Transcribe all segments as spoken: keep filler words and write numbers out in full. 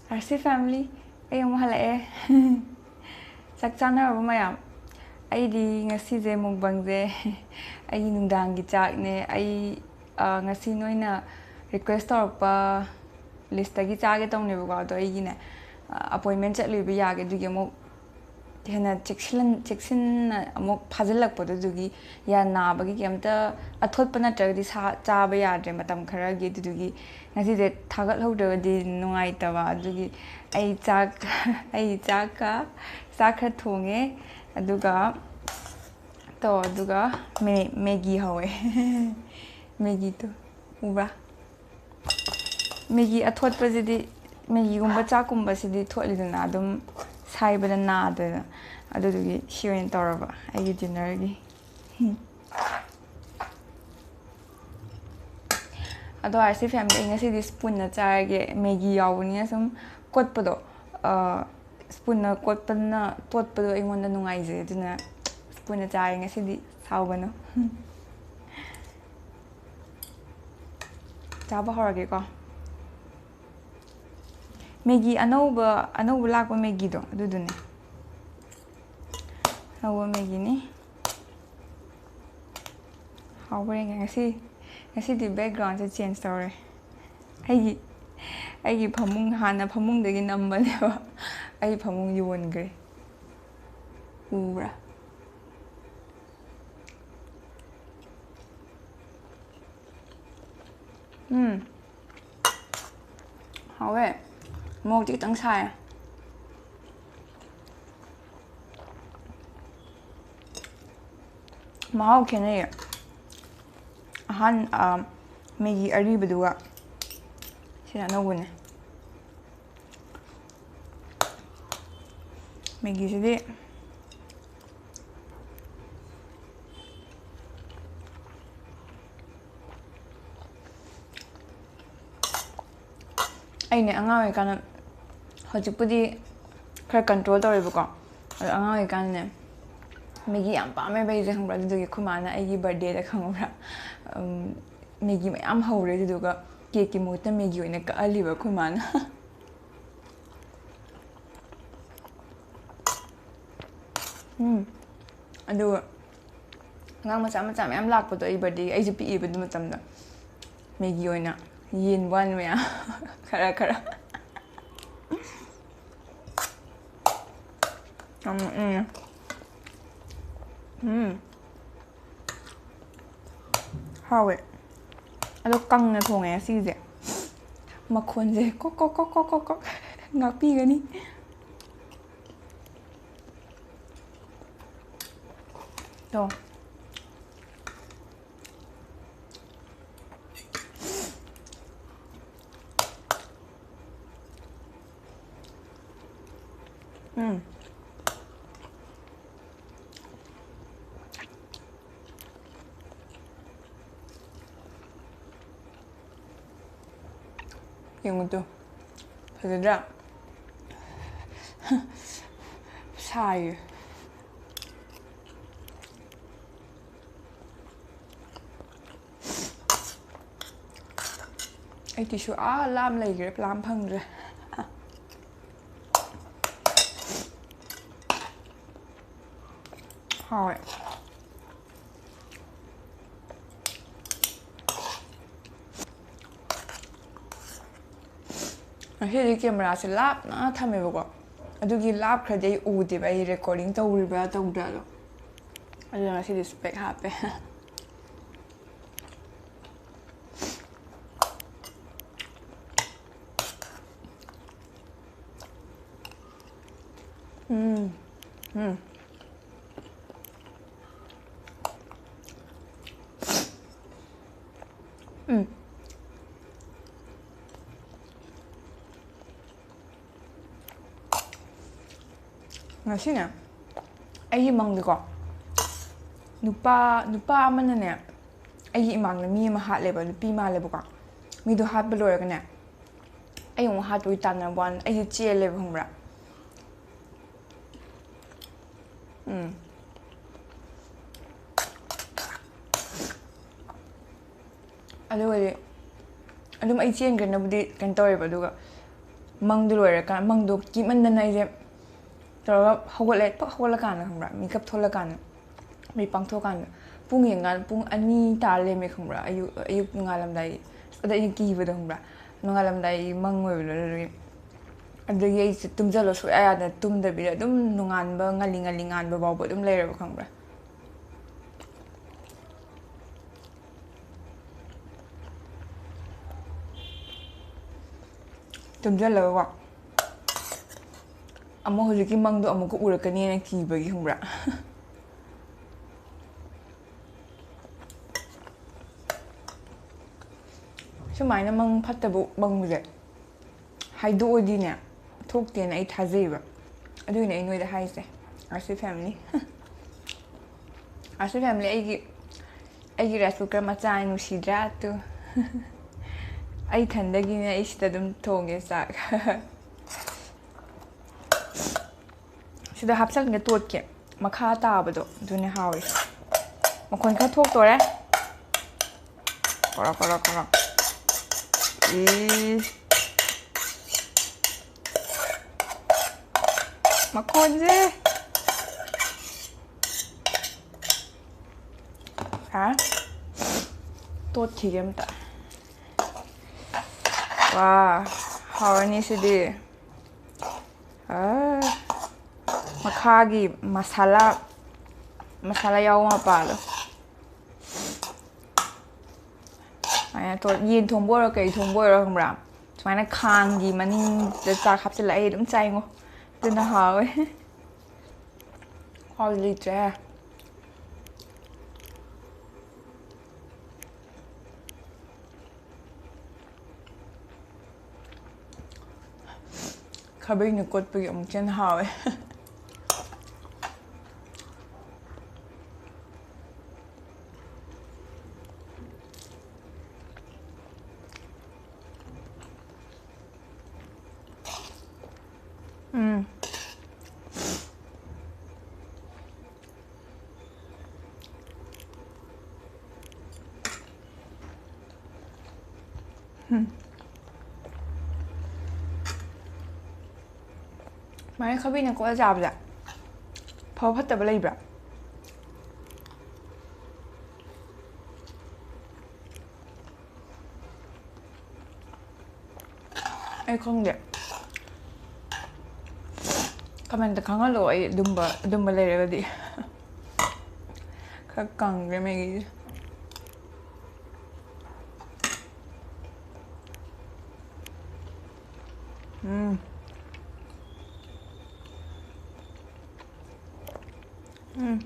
ꯑꯥꯔꯁꯤ family, ꯑꯩ ꯑꯃꯨꯛ ꯍꯜꯂꯛꯑꯦ꯫ ꯆꯥꯛ ꯆꯥꯅꯔꯕꯣ ꯃꯌꯥꯝ? ꯑꯩꯗꯤ ꯉꯁꯤꯁꯦ ꯃꯨꯛꯕꯪꯁꯦ ꯑꯩꯒꯤ ꯅꯨꯡꯗꯥꯡꯒꯤ ꯆꯥꯛꯅꯦ꯫ ꯑꯩ, ꯑ, ꯉꯁꯤ ꯅꯣꯏꯅ ꯔꯤꯀ꯭ꯋꯦꯁ ꯇꯧꯔꯛꯄ ꯂꯤꯁꯇꯒꯤ ꯆꯥꯒꯦ ꯇꯧꯅꯦꯕꯀꯣ, ꯑꯗꯣ ꯑꯩꯒꯤꯅꯦ, ꯑ, ꯑꯄꯣꯏꯟꯃꯦꯟ ꯆꯠꯂꯨꯕ ꯌꯥꯒꯦ, ꯑꯗꯨꯒꯤ ꯑꯃꯨꯛ ꯍꯦꯟꯅ ꯆꯦꯛꯁꯤꯜꯍꯟ-, ꯆꯦꯛꯁꯤꯟꯅ ꯑꯃꯨꯛ ꯐꯥꯖꯤꯜꯂꯛꯄꯗꯣ, ꯑꯗꯨꯒꯤ ꯌꯥ ꯅꯥꯕꯒꯤ ꯀꯩꯝꯇ ꯑꯊꯣꯠꯄ ꯅꯠꯇ꯭ꯔꯒꯗꯤ ꯁꯥ ꯆꯥꯕ ꯌꯥꯗ꯭ꯔꯦ ꯃꯇꯝ ꯈꯔꯒꯤ꯫ ꯑꯗꯨꯗꯨꯒꯤ ꯉꯁꯤꯁꯦ ꯊꯥꯒꯠꯍꯧꯗ꯭ꯔꯒꯗꯤ ꯅꯨꯡꯉꯥꯏꯇꯕ, ꯑꯗꯨꯒꯤ ꯑꯩ ꯆꯥꯛ, ꯑꯩ ꯆꯥꯛꯀ, ꯆꯥꯛ ꯈꯔ ꯊꯣꯡꯉꯦ, ꯑꯗꯨꯒ ꯇꯣ, ꯑꯗꯨꯒ ꯃꯦ-, ꯃꯦꯒꯤ ꯍꯧꯋꯦ꯫ ꯃꯦꯒꯤꯗꯣ ꯎꯕ꯭ꯔꯥ? ꯃꯦꯒꯤ ꯑꯊꯣꯠꯄꯁꯤꯗꯤ, ꯃꯦꯒꯤꯒꯨꯝꯕ ꯆꯥꯛꯀꯨꯝꯕꯁꯤꯗꯤ ꯊꯣꯠꯂꯤꯗꯅ, ꯑꯗꯨꯝ ꯁꯥꯏꯕꯗ ꯅꯥꯗꯅ, ꯑꯗꯨꯗꯨꯒꯤ ꯁꯤ ꯑꯣꯏꯅ ꯇꯧꯔꯕ ꯑꯩꯒꯤ ꯗꯤꯟꯅꯔꯒꯤ꯫ ꯑꯗꯣ ꯑꯥꯔꯁꯤ ꯐꯦꯃꯤꯂꯤ, ꯑꯩ ꯉꯁꯤꯗꯤ ꯁ꯭ꯄꯨꯟꯅ ꯆꯥꯔꯒꯦ꯫ ꯃꯦꯒꯤ ꯌꯥꯎꯕꯅꯤꯅ ꯁꯨꯝ ꯀꯣꯠꯄꯗꯣ, ꯑ, ꯁ꯭ꯄꯨꯟꯅ ꯀꯣꯠꯄꯅ, ꯇꯣꯠꯄꯗꯣ ꯑꯩꯉꯣꯟꯗ ꯅꯨꯡꯉꯥꯏꯖꯩ, ꯑꯗꯨꯅ ꯁ꯭ꯄꯨꯟꯅ ꯆꯥꯔꯦ ꯉꯁꯤꯗꯤ꯫ ꯁꯥꯎꯒꯅꯨ꯫ ꯆꯥꯕ ꯍꯧꯔꯒꯦꯀꯣ꯫ ꯃꯦꯒꯤ ꯑꯅꯧꯕ, ꯑꯅꯧꯕ ꯂꯥꯛꯄ ꯃꯦꯒꯤꯗꯣ ꯑꯗꯨꯗꯨꯅꯦ꯫ ꯑꯅꯧꯕ ꯃꯦꯒꯤꯅꯤ꯫ ꯍꯥꯎꯕ꯭ꯔꯥ ꯌꯦꯡꯒꯦ꯫ ꯉꯁꯤ, ꯉꯁꯤꯗꯤ ꯕꯦꯛꯒ꯭ꯔꯥꯎꯟꯁꯦ ꯆꯦꯟꯖ ꯇꯧꯔꯦ꯫ ꯑꯩꯒꯤ, ꯑꯩꯒꯤ ꯐꯃꯨꯡ, ꯍꯥꯟꯅ ꯐꯃꯨꯡꯗꯒꯤ ꯅꯝꯕꯅꯦꯕ꯫ ꯑꯩ ꯐꯃꯨꯡ ꯌꯣꯟꯈ꯭ꯔꯦ꯫ ꯎꯕ꯭ꯔꯥ? ꯎꯝ꯫ ꯍꯥꯎꯋꯦ꯫ ꯃꯣꯔꯣꯛꯇꯤ ꯈꯤꯇꯪ ꯁꯥꯏ꯫ ꯃꯍꯥꯎ ꯈꯦꯠꯅꯩꯌꯦ꯫ ꯑꯍꯥꯟ-, ꯑ, ꯃꯦꯒꯤ ꯑꯔꯤꯕꯗꯨꯒ ꯁꯤꯅ ꯑꯅꯧꯕꯅꯦ꯫ ꯃꯦꯒꯤꯁꯤꯗꯤ ꯑꯩꯅꯦ ꯑꯉꯥꯡ ꯑꯣꯏꯔꯤꯀꯥꯟꯗ, ꯍꯧꯖꯤꯛꯄꯨꯗꯤ ꯈꯔ ꯀꯟꯇ꯭ꯔꯣꯜ ꯇꯧꯔꯦꯕꯀꯣ, ꯑꯗꯣ ꯑꯉꯥꯡ ꯑꯣꯏꯔꯤꯀꯥꯟꯗꯅꯦ ꯃꯦꯒꯤ ꯌꯥꯝ ꯄꯥꯝꯃꯦꯕ ꯑꯩꯁꯦ, ꯈꯪꯕ꯭ꯔꯥ? ꯑꯗꯨꯗꯨꯒꯤ ꯑꯩꯈꯣꯏ ꯃꯥꯅ ꯑꯩꯒꯤ ꯕꯥꯔꯗꯦꯗ, ꯈꯪꯕ꯭ꯔꯥ, ꯎꯝ, ꯃꯦꯒꯤ ꯃꯌꯥꯝ ꯍꯧꯔꯦ, ꯑꯗꯨꯗꯨꯒ ꯀꯦꯛꯀꯤ ꯃꯍꯨꯠꯇ ꯃꯦꯒꯤ ꯑꯣꯏꯅ ꯀꯛꯍꯜꯂꯤꯕ ꯑꯩꯈꯣꯏ ꯃꯥꯅ꯫ ꯎꯝ꯫ ꯑꯗꯨꯒ ꯑꯉꯥꯡ ꯃꯆꯥ ꯃꯆꯥ ꯃꯌꯥꯝ ꯂꯥꯛꯄꯗꯣ, ꯑꯩ ꯕꯥꯔꯗꯦꯒꯤ, ꯑꯩꯁꯨ ꯄꯤꯛꯏꯕ ꯑꯗꯨ ꯃꯇꯝꯗ꯫ ꯃꯦꯒꯤ ꯑꯣꯏꯅ ꯌꯦꯟꯕ ꯋꯥꯅꯤ ꯃꯌꯥꯝ꯫ ꯈꯔ ꯈꯔ꯫ ꯌꯥꯝ ꯅꯣꯛꯅꯤꯡꯉꯦ꯫ ꯎꯝ꯫ ꯍꯥꯎꯋꯦ꯫ ꯑꯗꯣ ꯀꯪꯅ ꯊꯣꯡꯉꯦ ꯉꯁꯤꯒꯤꯁꯦ꯫ ꯃꯈꯣꯟꯁꯦ ꯀꯣꯛ ꯀꯣꯛ ꯀꯣꯛ ꯀꯣꯛ ꯀꯣꯛ ꯀꯣꯛ꯫ ꯉꯥꯛꯄꯤꯒꯅꯤ꯫ ꯇꯣ꯫ ꯎꯝ꯫ ꯌꯦꯡꯉꯨ ꯇꯨ꯫ ꯐꯖꯗ꯭ꯔꯥ? ꯁꯥꯏꯌꯦ꯫ ꯑꯩ ꯇꯤꯁꯨ ꯑꯥ ꯂꯥꯞ ꯂꯩꯈ꯭ꯔꯦ, ꯂꯥꯝ ꯐꯪꯗ꯭ꯔꯦ꯫ ꯍꯥꯎꯋꯦ꯫ ꯉꯁꯤꯗꯤ ꯀꯦꯃꯦꯔꯥꯁꯦ ꯂꯥꯞꯅ ꯊꯝꯃꯦꯕꯀꯣ, ꯑꯗꯨꯒꯤ ꯂꯥꯞꯈ꯭ꯔꯗꯤ ꯑꯩ ꯎꯗꯦꯕ, ꯑꯩ ꯔꯦꯀꯣꯔꯗꯤꯡ ꯇꯧꯔꯤꯕ꯭ꯔꯥ ꯇꯧꯗ꯭ꯔꯥꯗꯣ꯫ ꯑꯗꯨꯅ ꯉꯁꯤꯗꯤ ꯁ꯭ꯄꯦꯛ ꯍꯥꯞꯄꯦ꯫ ꯎꯝ꯫ ꯎꯝ꯫ ꯎꯝ꯫ ꯉꯁꯤꯅꯦ, ꯑꯩꯒꯤ ꯃꯪꯗꯀꯣ, ꯅꯨꯄꯥ, ꯅꯨꯄꯥ ꯑꯃꯅꯅꯦ, ꯑꯩꯒꯤ ꯏꯃꯥꯡꯗ ꯃꯤ ꯑꯃ ꯍꯥꯠꯂꯦꯕ, ꯅꯨꯄꯤ ꯃꯥꯜꯂꯦꯕꯀꯣ꯫ ꯃꯤꯗꯣ ꯍꯥꯠꯄ ꯂꯣꯏꯔꯒꯅꯦ, ꯑꯩ ꯑꯃꯨꯛ ꯍꯥꯠꯄꯒꯤ ꯇꯥꯟꯅꯕ ꯋꯥꯅꯤ, ꯑꯩꯁꯦ ꯆꯦꯜꯂꯦꯕ, ꯈꯪꯕ꯭ꯔꯥ? ꯎꯝ꯫ ꯑꯗꯨꯒꯗꯤ ꯑꯗꯨꯝ ꯑꯩ ꯆꯦꯟꯈ꯭ꯔꯦꯅꯕꯨꯗꯤ ꯀꯩꯅꯣ ꯇꯧꯋꯦꯕ, ꯑꯗꯨꯒ ꯃꯪꯗꯨ ꯂꯣꯏꯔꯀꯥꯟ, ꯃꯪꯗꯣ ꯀꯤꯃꯟꯗꯅ ꯑꯩꯁꯦ ꯇꯧꯔꯒ ꯍꯧꯒꯠꯂꯦ꯫ ꯄꯛ ꯍꯧꯒꯠꯂꯀꯥꯟꯗ ꯈꯪꯕ꯭ꯔꯥ, ꯃꯤꯀꯞ ꯊꯣꯛꯂꯀꯥꯟꯗ, ꯃꯤꯠ ꯄꯥꯡꯊꯣꯛꯀꯥꯟꯗ ꯄꯨꯡ ꯌꯦꯡꯀꯥꯟꯗ ꯄꯨꯡ ꯑꯅꯤ ꯇꯥ ꯂꯩꯔꯝꯃꯦ ꯈꯪꯕ꯭ꯔꯥ꯫ ꯑꯌꯨꯛ, ꯑꯌꯨꯛ ꯅꯣꯡꯉꯥꯜꯂꯝꯗꯥꯏ꯫ ꯑꯗ ꯑꯩꯅ ꯀꯤꯕꯗꯣ ꯈꯪꯕ꯭ꯔꯥ, ꯅꯣꯡꯉꯥꯜꯂꯝꯗꯥꯏ ꯃꯪ ꯑꯣꯏꯕꯗꯣ꯫ ꯑꯗꯨꯗꯒꯤ, ꯑꯗꯨꯗꯒꯤ ꯑꯩꯁꯦ ꯇꯨꯝꯖꯜꯂꯣ ꯁꯨꯡꯌꯥ ꯌꯥꯗꯅ ꯇꯨꯝꯗꯕꯤꯗ ꯑꯗꯨꯝ ꯅꯣꯡꯉꯥꯟꯕ, ꯉꯜꯂꯤ ꯉꯜꯂꯤ ꯉꯥꯟꯕ ꯐꯥꯎꯕ ꯑꯗꯨꯝ ꯂꯩꯔꯕ ꯈꯪꯕ꯭ꯔꯥ꯫ ꯇꯨꯝꯖꯜꯂꯒꯀꯣ ꯑꯃꯨꯛ ꯍꯧꯖꯤꯛꯀꯤ ꯃꯪꯗꯣ ꯑꯃꯨꯛꯀ ꯎꯔꯛꯀꯅꯤꯅ ꯀꯤꯕꯒꯤ ꯈꯪꯕ꯭ꯔꯥ꯫ ꯁꯨꯃꯥꯏꯅ ꯃꯪ ꯐꯠꯇꯕ ꯃꯪꯕꯁꯦ ꯍꯥꯏꯗꯣꯛꯑꯗꯤꯅꯦ ꯊꯣꯛꯇꯦꯅ ꯑꯩ ꯊꯥꯖꯩꯕ꯫ ꯑꯗꯨꯒꯤꯅꯦ ꯑꯩ ꯅꯣꯏꯗ ꯍꯥꯏꯁꯦ, ꯑꯥꯔꯁꯤ ꯐꯦꯃꯤꯂꯤ꯫ ꯑꯥꯔꯁꯤ ꯐꯦꯃꯤꯂꯤ, ꯑꯩꯒꯤ, ꯑꯩꯒꯤ ꯔꯥꯏꯁ ꯀꯨꯀꯔ ꯃꯆꯥ ꯅꯨꯡꯁꯤꯗ꯭ꯔꯥ? ꯇꯨ꯫ ꯑꯩ ꯏꯊꯟꯗꯒꯤꯅꯦ, ꯑꯩ ꯁꯤꯗ ꯑꯗꯨꯝ ꯊꯣꯡꯉꯦ ꯆꯥꯛ꯫ ꯁꯤꯗ ꯍꯥꯞꯆꯤꯟꯒꯦ ꯇꯣꯠꯀꯦ꯫ ꯃꯈꯥ ꯇꯥꯕꯗꯣ ꯑꯗꯨꯅꯦ ꯍꯥꯎꯔꯤꯁꯦ꯫ ꯃꯈꯣꯟ ꯈꯔ ꯊꯣꯛꯇꯣꯔꯦ꯫ ꯀꯣꯔꯣ, ꯀꯣꯔꯣ, ꯀꯣꯔꯣ꯫ ꯏ꯫ ꯃꯈꯣꯟꯁꯦ꯫ ꯍꯥ? ꯇꯣꯠꯈꯤꯒꯦ ꯑꯝꯇ꯫ ꯋꯥ, ꯍꯥꯎꯔꯅꯤ ꯁꯤꯗꯤ꯫ ꯑꯥ, ꯃꯈꯥꯒꯤ ꯃꯁꯥꯂꯥ, ꯃꯁꯥꯂꯥ ꯌꯥꯎꯕ ꯃꯄꯥꯗꯣ꯫ ꯁꯨꯃꯥꯏꯅ ꯇꯧ-, ꯌꯦꯟ ꯊꯣꯡꯕ ꯑꯣꯏꯔꯣ ꯀꯩ ꯊꯣꯡꯕ ꯑꯣꯏꯔꯣ ꯈꯪꯕ꯭ꯔꯥ? ꯁꯨꯃꯥꯏꯅ ꯈꯥꯡꯒꯤ ꯃꯅꯤꯡꯗ ꯆꯥꯛ ꯍꯥꯞꯆꯤꯜꯂ ꯑꯩ ꯑꯗꯨꯝ ꯆꯥꯏꯉꯣ꯫ ꯑꯗꯨꯅ ꯍꯥꯎꯋꯦ꯫ ꯍꯥꯎ ꯂꯩꯇ꯭ꯔꯦ꯫ ꯈꯥꯕꯩꯅ ꯀꯣꯠꯄꯒꯤ ꯑꯃꯨꯛ ꯍꯦꯟꯅ ꯍꯥꯎꯋꯦ꯫ ꯎꯝ꯫ ꯎꯝ꯫ ꯁꯨꯃꯥꯏꯅ ꯈꯥꯕꯩꯅ ꯀꯣꯠꯂ ꯆꯥꯕꯁꯦ ꯐꯕ ꯐꯠꯇꯕ ꯂꯩꯕ꯭ꯔꯥ? ꯑꯩ ꯈꯪꯗꯦ꯫ ꯀꯃꯦꯟꯇ ꯈꯪꯍꯜꯂꯣ, ꯑꯩ ꯑꯗꯨꯝꯕ, ꯑꯗꯨꯝꯕ ꯂꯩꯔꯒꯗꯤ꯫ ꯈꯔ ꯀꯪꯈ꯭ꯔꯦ ꯃꯦꯒꯤꯁꯦ꯫ ꯎꯝ꯫ ꯎꯝ꯫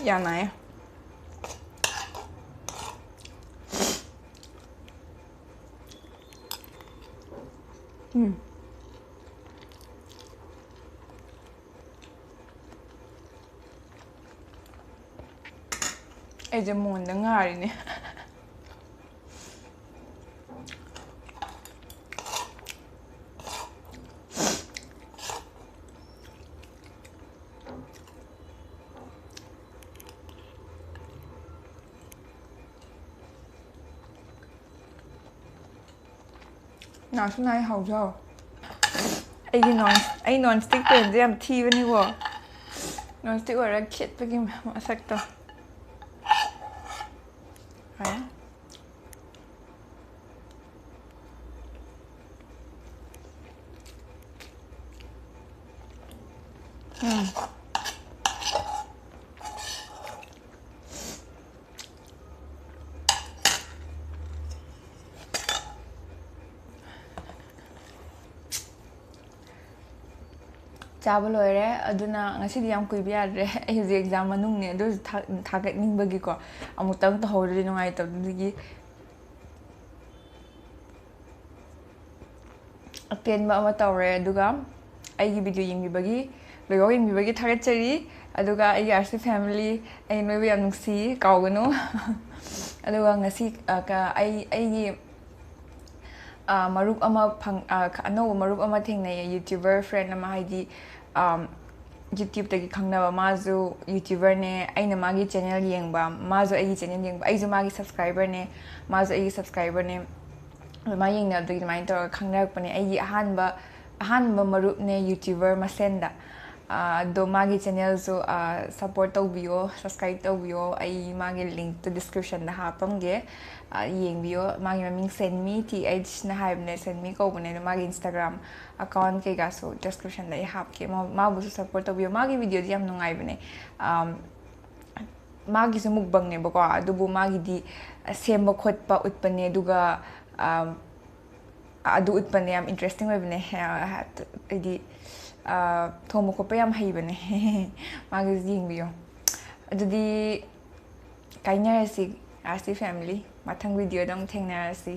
ꯌꯥꯅꯥꯏꯌꯦ꯫ ꯎꯝ꯫ ꯑꯩꯁꯦ ꯃꯣꯟꯗ ꯉꯥꯔꯤꯅꯦ꯫ ꯅꯥꯁꯨ ꯅꯥꯏ, ꯍꯥꯎꯁꯨ ꯍꯥꯎ꯫ ꯑꯩꯒꯤ ꯅꯣꯟ ꯑꯩ ꯅꯣꯟ ꯁ꯭ꯇꯤꯛ ꯄꯦꯟꯁꯦ ꯌꯥꯝ ꯊꯤꯕꯅꯤꯀꯣ꯫ ꯅꯣꯟ ꯁ꯭ꯇꯤꯛ ꯑꯣꯏꯔꯒ ꯈꯦꯠꯄꯒꯤ ꯃꯁꯛꯇꯣ꯫ ꯍꯥꯏ꯫ ꯎꯝ꯫ ꯆꯥꯕ ꯂꯣꯏꯔꯦ꯫ ꯑꯗꯨꯅ ꯉꯁꯤꯗꯤ ꯌꯥꯝ ꯀꯨꯏꯕ ꯌꯥꯗ꯭ꯔꯦ꯫ ꯑꯩ ꯍꯧꯖꯤꯛ ꯑꯦꯛꯖꯥꯝ ꯃꯅꯨꯡꯅꯦ, ꯑꯗꯨ ꯑꯣꯏꯔꯁꯨ ꯊꯥ-, ꯊꯥꯒꯠꯅꯤꯡꯕꯒꯤꯀꯣ, ꯑꯃꯨꯛꯇꯪ ꯇꯧꯍꯧꯗ꯭ꯔꯗꯤ ꯅꯨꯡꯉꯥꯏꯇꯕꯗꯨꯒꯤ ꯑꯇꯦꯟꯕ ꯑꯃ ꯇꯧꯔꯦ꯫ ꯑꯗꯨꯒ ꯑꯩꯒꯤ ꯚꯤꯗꯤꯑꯣ ꯌꯦꯡꯕꯤꯕꯒꯤ, ꯂꯣꯏꯐꯥꯎ ꯌꯦꯡꯕꯤꯕꯒꯤ ꯊꯥꯒꯠꯆꯔꯤ꯫ ꯑꯗꯨꯒ ꯑꯩꯒꯤ ꯑꯥꯔꯁꯤ ꯐꯦꯃꯤꯂꯤ, ꯑꯩ ꯅꯣꯏꯕꯨ ꯌꯥꯝ ꯅꯨꯡꯁꯤ, ꯀꯥꯎꯒꯅꯨ꯫ ꯑꯗꯨꯒ ꯉꯁꯤ, ꯑ, ꯀ-, ꯑꯩ, ꯑꯩꯒꯤ, ꯑ, ꯃꯔꯨꯞ ꯑꯃ ꯐꯪ-, ꯑ, ꯑꯅꯧꯕ ꯃꯔꯨꯞ ꯑꯃ ꯊꯦꯡꯅꯩꯌꯦ, ꯌꯨꯇ꯭ꯌꯨꯕꯔ ꯐ꯭ꯔꯦꯟ ꯑꯃ, ꯍꯥꯏꯗꯤ, ꯑꯝ, ꯌꯨꯇ꯭ꯌꯨꯕꯇꯒꯤ ꯈꯪꯅꯕ꯫ ꯃꯥꯁꯨ ꯌꯨꯇ꯭ꯌꯨꯕꯔꯅꯦ, ꯑꯩꯅ ꯃꯥꯒꯤ ꯆꯦꯅꯦꯜ ꯌꯦꯡꯕ, ꯃꯥꯁꯨ ꯑꯩꯒꯤ ꯆꯦꯅꯦꯜ ꯌꯦꯡꯕ, ꯑꯩꯁꯨ ꯃꯥꯒꯤ ꯁꯕꯁꯀ꯭ꯔꯥꯏꯕꯔꯅꯦ, ꯃꯥꯁꯨ ꯑꯩꯒꯤ ꯁꯕꯁꯀ꯭ꯔꯥꯏꯕꯔꯅꯦ꯫ ꯑꯗꯨꯃꯥꯏꯅ ꯌꯦꯡꯅꯕꯗꯒꯤ ꯑꯗꯨꯃꯥꯏꯅ ꯇꯧꯔꯒ ꯈꯪꯅꯔꯛꯄꯅꯦ꯫ ꯑꯩꯒꯤ ꯑꯍꯥꯟꯕ ꯑꯍꯥꯟꯕ ꯃꯔꯨꯞꯅꯦ YouTuber ꯃꯁꯦꯟꯗ꯫ ꯑꯗꯣ ꯃꯥꯒꯤ ꯆꯦꯅꯦꯜꯁꯨ ꯁꯞꯄꯣꯔꯠ ꯇꯧꯕꯤꯌꯣ, ꯁꯕꯁꯀ꯭ꯔꯥꯏꯕ ꯇꯧꯕꯤꯌꯣ꯫ ꯑꯩ ꯃꯥꯒꯤ ꯂꯤꯡꯛꯇꯣ ꯗꯤꯁꯀ꯭ꯔꯤꯞꯁꯟꯗ ꯍꯥꯞꯄꯝꯒꯦ꯫ ꯌꯦꯡꯕꯤꯌꯣ꯫ ꯃꯥꯒꯤ ꯃꯃꯤꯡ ꯁꯦꯟꯃꯤ ꯊꯤ ꯑꯩꯆꯅ ꯍꯥꯏꯕꯅꯦ, ꯁꯦꯟꯃꯤ ꯀꯧꯕꯅꯦ꯫ ꯑꯗꯣ ꯃꯥꯒꯤ ꯏꯟꯁꯇꯥꯒ꯭ꯔꯥꯝ ꯑꯦꯀꯥꯎꯟ ꯀꯩꯀꯥꯁꯨ ꯗꯤꯁꯀ꯭ꯔꯤꯞꯁꯟꯗ ꯑꯩ ꯍꯥꯞꯀꯦ꯫ ꯃꯥꯕꯨꯁꯨ ꯁꯞꯄꯣꯔꯠ ꯇꯧꯕꯤꯌꯣ꯫ ꯃꯥꯒꯤ ꯚꯤꯗꯤꯑꯣꯗꯤ ꯌꯥꯝ ꯅꯨꯡꯉꯥꯏꯕꯅꯦ꯫ ꯃꯥꯒꯤꯁꯨ ꯃꯨꯛꯕꯪꯅꯦꯕꯀꯣ, ꯑꯗꯨꯕꯨ ꯃꯥꯒꯤꯗꯤ ꯁꯦꯝꯕ ꯈꯣꯠꯄ ꯎꯠꯄꯅꯦ꯫ ꯑꯗꯨꯒ ꯑꯗꯨ ꯎꯠꯄꯅꯦ꯫ ꯌꯥꯝ ꯏꯟꯇꯔꯦꯁꯇꯤꯡ ꯑꯣꯏꯕꯅꯦ꯫ ꯍꯥꯏꯗꯤ ꯊꯣꯡꯕ ꯈꯣꯠꯄ ꯌꯥꯝ ꯍꯩꯕꯅꯦ꯫ ꯃꯥꯒꯤꯁꯨ ꯌꯦꯡꯕꯤꯌꯣ꯫ ꯑꯗꯨꯗꯤ ꯀꯥꯏꯅꯔꯁꯤ, ꯔꯥꯁꯤ ꯐꯦꯃꯤꯂꯤ꯫ ꯃꯊꯪ ꯚꯤꯗꯤꯑꯣꯗ ꯑꯃꯨꯛ ꯊꯦꯡꯅꯔꯁꯤ꯫